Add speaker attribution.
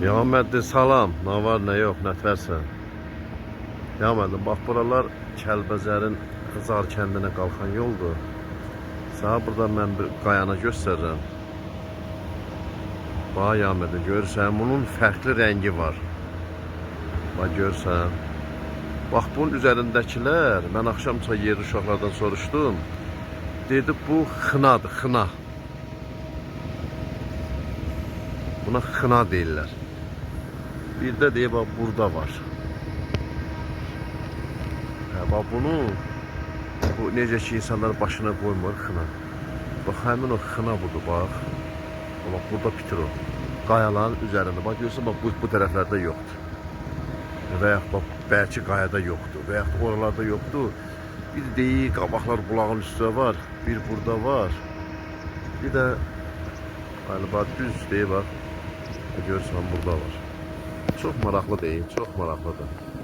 Speaker 1: Ya Məddin salam, nə var nə yox, nətərsən? Ya Məddin, bax buralar Kəlbəcərin Xızar kəndinə qalxan yoldur. Sənə burada mən bir qayanı göstərirəm. Bax ya Məddin, görürsən, bunun fərqli rəngi var. Bax görürsən. Bax bunun üzərindəkilər, mən axşam çay yerli uşaqlardan soruşdum. Dedi bu xınadır, xına. Buna xına deyirlər. Bir də deyir bax burada var. Hə, bax bunu bu necə ki insanlar başına qoymur xına. Bax həmin o xına budur bax. Bax burada bitir o. Qayaların üzərində. Bax görürsən bax bu tərəflərdə yoxdur. Və yaxud bax bəlkə qayada yoxdur və yaxud oralarda yoxdur. Bir deyir qabaqlar bulağın üstə var, bir burada var. Bir də galiba düz deyir bax. Görürsən burada var. Çox maraqlı deyil, çox maraqlıdır.